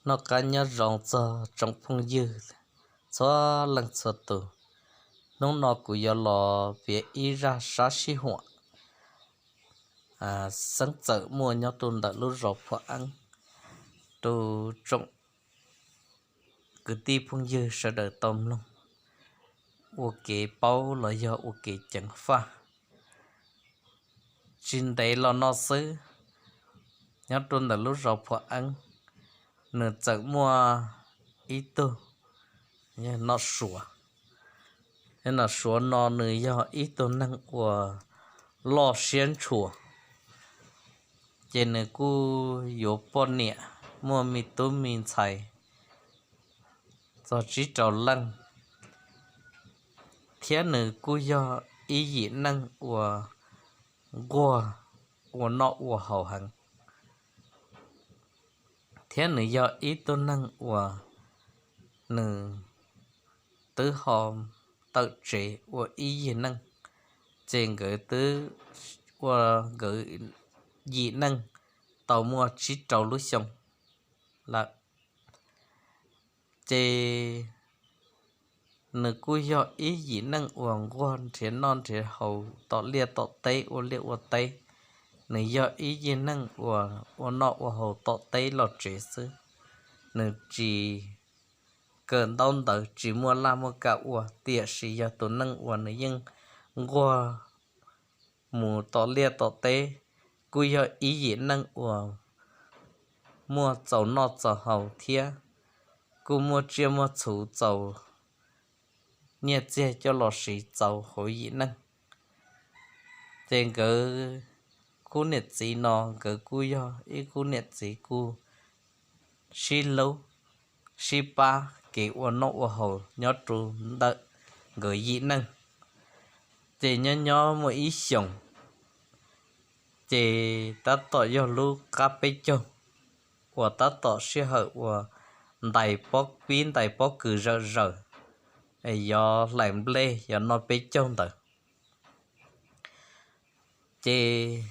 Noj qab nyob zoo txog tsoom phooj ywg txhua leej txhua tus. Hnub no kuv yuav los piav ib zaj sab sib huam xeeb txawm muaj nyob rau ntawm lub zos Phuam Eeb rau tsoom kwv tij phooj ywg sawv daws tau mloog ua kev paub los yog ua kev ceev faj. Tsis ntev los no xwb, nyob rau ntawm lub zos Phuam Eeb, nws txawm muaj ib tug Nom Suav. Nom Suav no nws yog ib tug neeg uas loj siab ntshua, ces nws kuj yuav poj niam muaj me tub me ntxhais txog tsib rau leej, thiab nws kuj yog ib yim neej uas nquag ua noj ua haus heev, thiab nws yog ib tug neeg uas nws twb ho tawm tsev ua ib yim neej, ces nkawd twb ua nkawd yim neej tau muaj tsib rau lub xyoo lawm. Ces nws kuj yog ib yim neej uas nquag nrhiav noj nrhiav haus tom liaj tom teb ua liaj ua teb. Nws yog ib yim neej uas ua noj ua haus tom teb los tsev xwb. Nws tsis kawm ntaub ntawv, tsis muaj laj muaj kam ua, tiam sis yog tus neej uas nws yeej nquag mus tom liaj tom teb, kuj yog ib yim neej uas muaj txaus noj txaus haus thiab kuj muaj tsiaj muaj txhu txaus nyiaj txiag coj los siv txaus hauv yim neej. Ces nkawd khub niam txiv no nkawd kuj yog ib khub niam txiv kuj sib hlub sib pab kev ua noj ua haus nyob rau ntawm nkawd yim neej. Ces nyob nyob muaj ib xyoos, ces tab tom yog lub qab peb caug uas tab tom sij hawm uas ntais pob, pib ntais pob kws zawm zaws, yog hlais nplej yog noj peb caug ntawd. Ces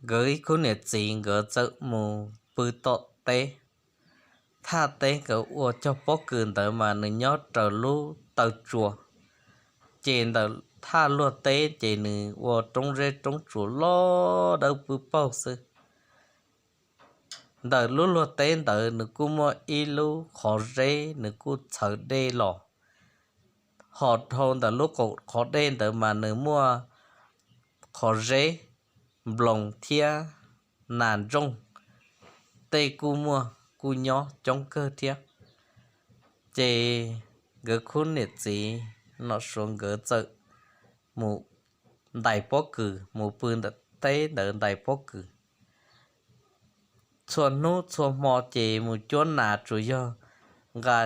nkawd ib khub niam txiv nkawd txawm mus pw tom teb. Thaj teb nkawd ua cog pob kws ntawd mas nws nyob raws lub taw tsua, ces ntawm thaj luag teb ces nws ua roob zeb roob tsuas loj dawb pw paug xwb. Ntawm lub luag teb ntawd nws kuj muaj ib lub qhov zeb, nws kuj txhawv dej los. Ho dhau ntawm lub qhov dej ntawd mas nws muaj qhov zeb, nploos thiab nas ntsooj, tej kuj muaj kuj nyob coob kawg thiab. Ces nkawd khub niam txiv Nom Suav nkawd txawm mus ntais pob kws, mus pw ntawm teb ntawd ntais pob kws. Txhua hnub txhua hmo ces mus cuab nas tsuas yog nqa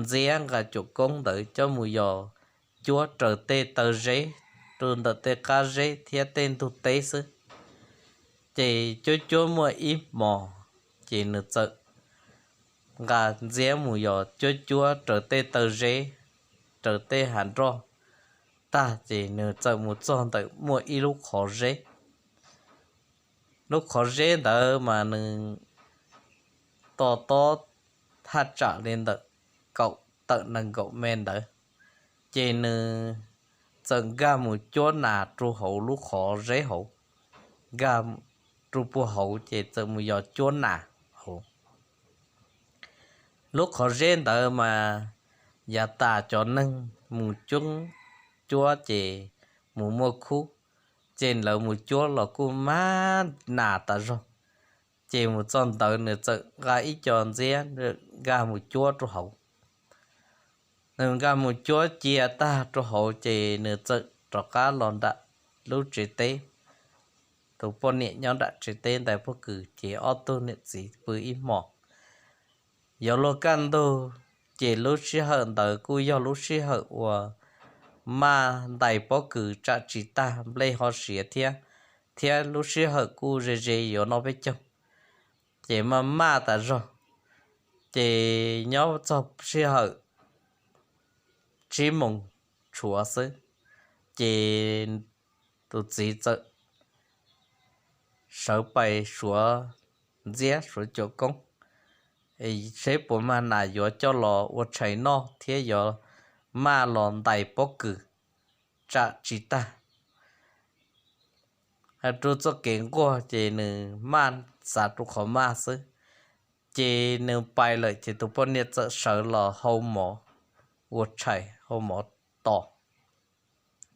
ntxiab nqa cuam koob ntawd coj mus yos cuab raws tej taw zeb, rau ntawm tej qab zeb thiab tej ntug teb xwb. Ces cuab cuab muaj ib hmos, ces nws txawm nqa ntxiab mus yos cuab cuab raws tej taw zeb, raws tej hav nroj tag ces nws txawm mus txog ntawm muaj ib lub qhov zeb. Lub qhov zeb ntawd mas nws to tob thaj tsam li ntawm kaum tawm nees nkaum me ntawd, ces nws txawm nkag mus cuab nas rau hauv lub qhov zeb hauv, nkag rau puag hauv ces txawm mus yos cuab nas hauv. Lub qhov zeb ntawd mas yav tas cov neeg mus coob cuab ces mus muaj khub, ces lawv mus cuab los kuj mag nas tas zog. Ces mus txog ntawd nws txawm nqa ib co ntxiab nkag mus cuab rau hauv. Nws nkag mus cuab cia tag rau hauv ces nws txawm rov qab los nram lub tsev teb. Tus poj niam nyob nram tsev teb ntais pob kws ces ob tug niam txiv pw ib hmos. Yuav luag kaj ntug, ces lub sij hawm ntawd kuj yog lub sij hawm uas maj ntais pob kws tsam tsis tag nplej ho siav thiab, thiab lub sij hawm kuj ze ze yuav noj peb caug, ces maj maj tas zog. Ces nyob txog sij hawm tsib moos tshuav xwb, ces tus txiv txawm sawv pais suav ntxiab suav cuam koob. seb puas mag nas yuav coj los ua tshais noj thiab yuav maj los ntais pob kws tsam tsis tag. Hais rau txoj kev nquag ces nws maj, xav rau qhov maj xwb. Ces nws pais lawm ces tus poj niam txawm sawv los hau mov ua tshais, hau mov tos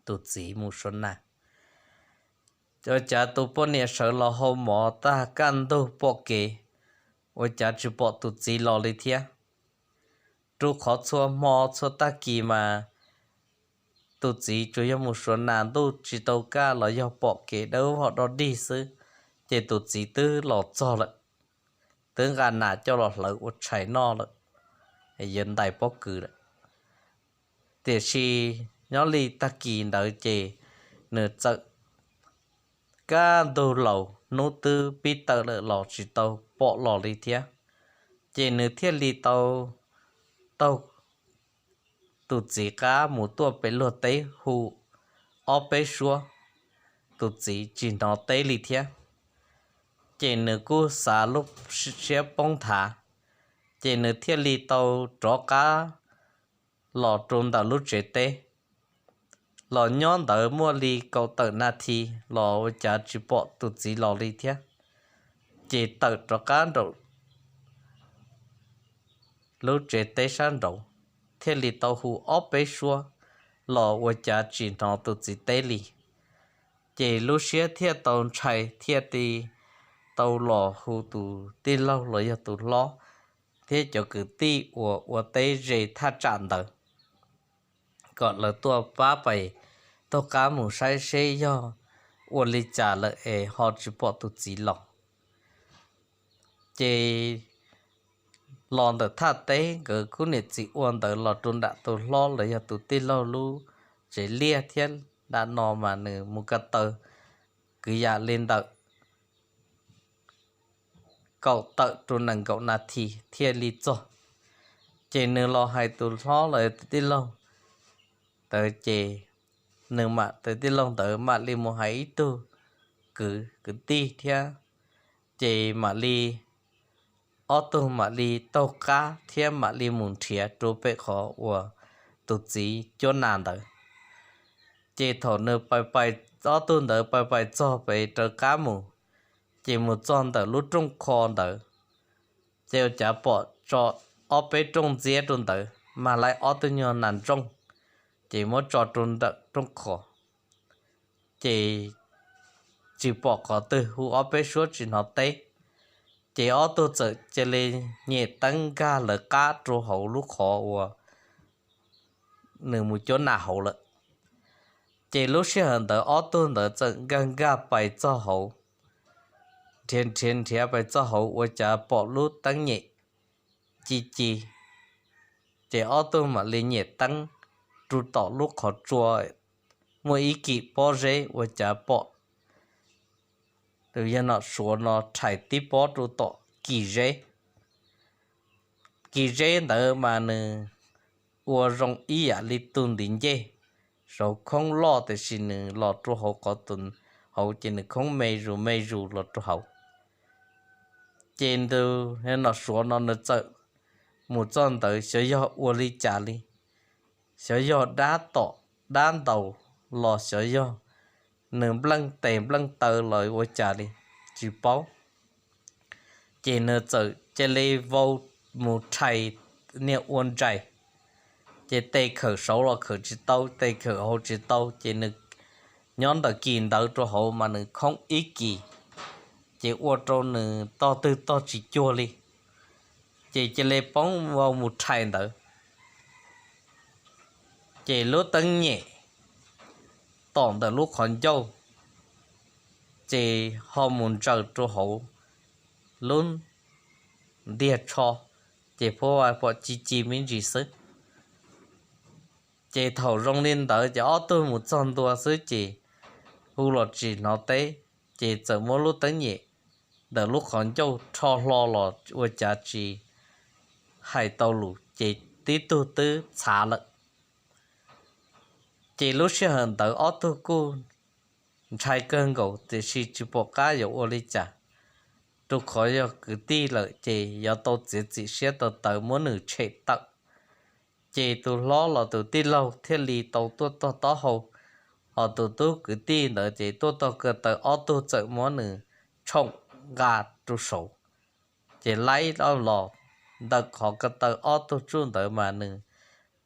tus txiv mus suav nas. Ua cas tus poj niam sawv los hau mov tag kaj ntug pom kev, ua cas tsis pom tus txiv los li thiab. Rau qhov txhua hmo txhua tag kis mas tus txiv tsuas yog mus suav nas, ntuj tsis tau kaj los yog pom kev dawb vog dog dig xwb, ces tus txiv twb los txog lawm, twb nqa nas coj los hlawv ua tshais noj lawm, yuav ntais pob kws lawm. Tiam sis nyob li tag kis ntawd ces nws txawm kaj ntug laus, hnub twb pib tawm lawm los tsis tau pom los li thiab. Ces nws thiaj li tau taug tus txiv qab mus tuaj pem luag teb hu ob peb suab, tus txiv tsis hnov teb li thiab. Ces nws kuj xav lub siab poob nthav, ces nws thiaj li tau rov qab los rau ntawm lub tsev teb. Los nyob ntawd muaj li kaum tawm nas this los ua cas tsis pom tus txiv los li thiab. Ces tawm rov qab nraum lub tsev teb sab nraud, thiaj li tau hu ob peb suab los ua cas tsis hnov tus txiv teb li. Ces lub siab thiaj tau ntshai, thiaj li tau los hu tus tij laug los yog tus hlob thiab cov kwv tij uas ua teb ze thaj tsam ntawd kom lawv tuaj pab pais taug qab mus saib seb yog ua li cas lawm es ho tsis pom tus txiv los. Ces los ntawm thaj teb, nkawd kuj niam txiv ua ntawd los rau nram tus hlob los yog tus tij laug lub tsev liaj thiab. Nram no mas nws mus ko taw kwv yam li ntawm kaum tawm rau nees nkaum nas this thiaj li txog. Ces nws los hais tus hlob los tus tij laug ntawd, ces nws mam, tus tij laug ntawd mam li mus hais ib tug kwv, kwv tij thiab, ces mam li ob tug mam li taug qab thiab mam li mus nrhiav rau pem qhov uas tus txiv cuab nas ntawd. Ces thaum nws pais pais, ob tug ntawd pais pais txog pem raws qab mus, ces mus txog ntawm lub rooj qho ntawd, ces ua cas pom tso ob peb rooj ntxiab rau ntawd, mag laib ob tug nyuag nas ntsooj, ces muab tso rau ntawm rooj qho. Ces tsis pom qhov twg, hu ob peb suab tsis hnov teb. Ces ob tug txawm cia li nyem teeb nkag lawv qab rau hauv lub qhov uas nws mus cuab nas hauv lawm. Ces lub sij hawm ntawd ob tug ntawd txawm nkag nkag pais txog hauv, nrhiav nrhiav nrhiav pais txog hauv ua cas pom lub teeb nyem ci ci. Ces ob tug mam li nyem teeb rau tom lub qhov tsua, muaj ib kis pob zeb ua cas pom tus yawg nom Suav no rhais tib pob rau tom kis zeb. Kis zeb ntawd mas nws ua zoo ib yam li tus ntiv ncej, saum khoob loj tiam sis nws los rau hauv qhov tus hauv ces nws khoob me zus me zus los rau hauv. Ces tus yawg nom Suav no nws txawm mus txog ntawd xyov yog ua li cas li, xyov yog dab tom dab ntaus los xyov yog nws npleej tes npleej taw los ua cas li, tsis paub. Ces nws txawm cia li vau mus rhais niag ua ntsais, ces tes khawm saud los khawm tsis tau, tes khawm hauv tsis tau, ces nws nyob ntawm kis ntawd rau hauv mas nws khoob ib kis, ces ua rau nws tog twg tog tsis cuag li, ces cia li poob vau mus rhais ntawd. Ces lub teeb nyem tom ntawm lub qhov ncauj, ces ho mus ntsaws rau hauv lub ntiag tsho, ces phuab va pom ci ci me ntsis xwb. Ces thaum zoo li ntawd ces ob tug mus txog ntua xwb ces hu los tsis hnov teb, ces txawm muab lub teeb nyem ntawm lub qhov ncauj rho hlo los ua cas tsis hais tau lus, ces tib tug twb txhav lawm. Ces lub sij hawm ntawd ob tug kuj ntshai kawg nkaus tiam sis tsis pom qab yuav ua li cas, rau qhov yog kwv tij lawm ces yuav tau txiav txim siab tau tawv muab nws tshem tawm. Ces tus hlob los tus tij laug thiaj li tau tuaj tog taub hau, ho tus tub kwv tij ntawd ces tuaj tog ko taw ob tug txawm muab nws tshoom nqa rau saud. Ces laib los ntawm qhov ko taw ob tug tsuj ntawd mas nws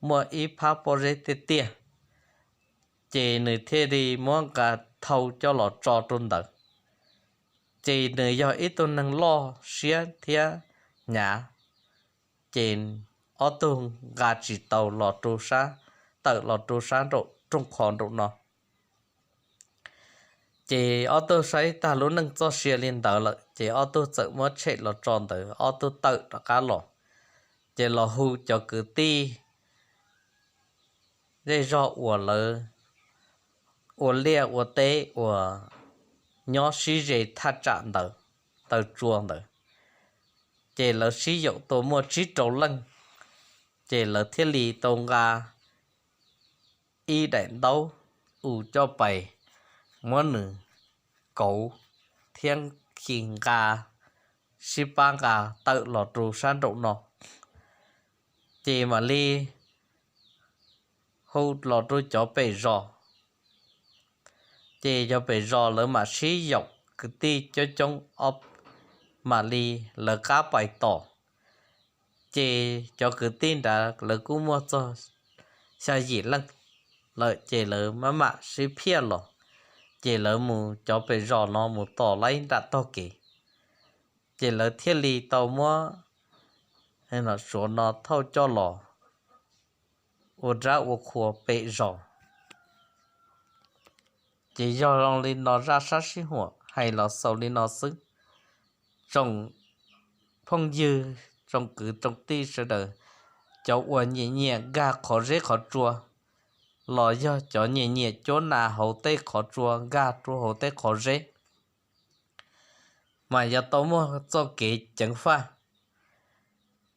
muaj ib phab pob zeb tiaj tiaj, ces nws thiaj li muab nqa thau coj los tso rau ntawd. Ces nws yog ib tug neeg loj siab thiab hnyav, ces ob tug nqa tsis tau los rau sab, tawm los rau sab nraum rooj qhov nraum no. Ces ob tug saib tag lub neej txoj sia li ntawd lawm ces ob tug txawm muab tshem los tso ntawd, ob tug tawm rov qab los. Ces los hu cov kwv tij zej zog uas lawv ua liaj ua teb uas nyob sib ze thaj tsam ntawd, taw tsua ntawd, ces lawv sib yaum tau muaj tsib rau leej. Ces lawv thiaj li tau nqa ib daim ntaub u coj pais muab nws kauv thiab khi nqa, sib pab nqa tawm los rau sab nraum no. Ces mam li hu los rau cov pem zos. Ces cov pem zos lawv mam sib yaum kwv tij coob coob, mam li lawv qab pais tos. Ces cov kwv tij nrad lawv kuj muaj txog xya yim leej lawm, ces lawv maj mam sib phiaj los. Ces lawv mus, cov pem zos no mus tos laib nram tog kev, ces lawv thiaj li tau muab Suav no thauj coj los ua dab ua qhua pem zos. Ces yog zoo li no zaj sab sib huam hais los xaus li no xwb. Tsoom phooj ywg, tsoom kwv tsoom tij sawv daws, cov uas nyiam nyiam nkag qhov zeb qhov tsua, los yog cov nyiam nyiam cuab nas hauv tej qhov tsua nkag rau hauv tej qhov zeb, mas yuav tau muaj txoj kev ceev faj,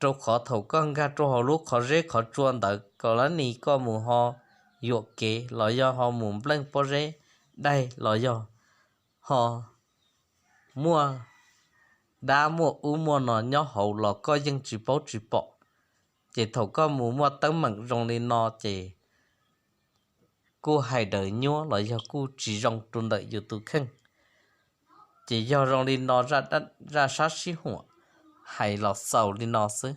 rau qhov thaum koj nkag rau hauv lub qhov zeb qhov tsua ntawd kom lab nis koj mus ho yuam kev los yog ho mus npleej pob zeb daig los yog ho muaj dab muaj ub muaj no nyob hauv los koj yeej tsis paub tsis pom. Ces thaum koj mus muaj teeb meem zoo li no ces kuj hais daws nyuab los yog kuj tsis zoo rau ntawm yus tus kheej. Ces yog zoo li no, zaj sab sib huam hais los xaus li no xwb.